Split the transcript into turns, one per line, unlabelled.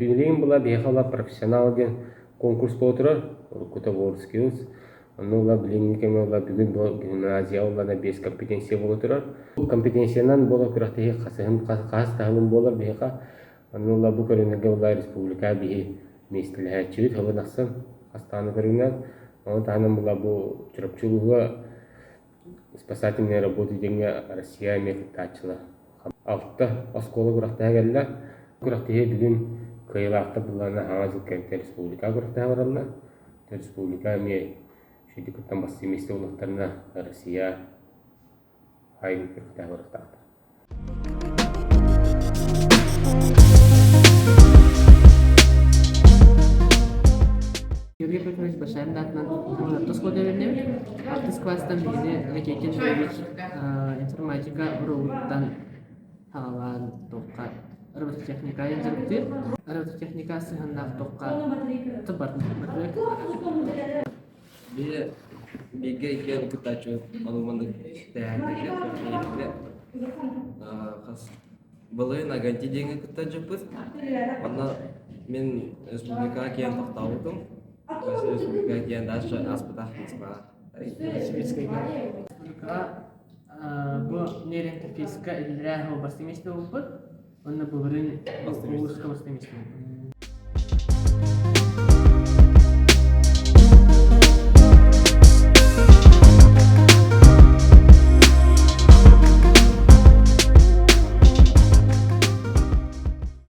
Билигин була биһиэхэ ыла профессионал диэн конкурс буола турар, уруккута WorldSkills. Онно ыла билиҥҥи кэмҥэ ыла бүгүн бу гимназия ыллана биэс компетенция буола турар. Компетенциянан буолар күрэхтэһии хасыһын хаһыс таһымын буолар биһиэхэ. Онно ыла бу көрүҥнэргэ ыла республика биһи миэстэлэһээччибит сылын ахсын хастааны көрүҥнээн. Ону таһынан була бу Чурапчы улууһугар спасательные работы диэҥҥэ Россия эмиэ кыттааччылар. Алта оскуола күрэхтэһэ кэллэ. Күрэхтэһии бүгүн кыайыылаахтар былаана Хаҥа дьыл кэнниттэн республика күрэхтэһэ бараллар. Республика эмиэ үчүгэйдик кыттан бастыыр миэстэ буллахтарына Россия хайын күрэхтэһэ барыахтаахтар.
Юрий Петрович Башарин аатынан ортос куода бэрнэбит. Алтыс класстан биһиги Никитин Юрьевич информатика уруогуттан саҕалаан туохха робототехника дьарыктыыр. Робототехника сыһыаннаах туохха тылбартын
Биһи бииргэ иккиэн кыттааччы ону маннык тэрээһиннэргэ хас былырыын Аганти диэҥҥэ кыттан дьыппыт. Онно мин республикаҕа киэн тохтообутум. Республикаҕа киэн дальше ааспытах Москваҕа.
Республикаҕа бу нейроинтерфейска иллэрээ сыл бастыҥ миэстэ буолбут. Уонна былырыын улууска бастыҥ миэстэ буолбут.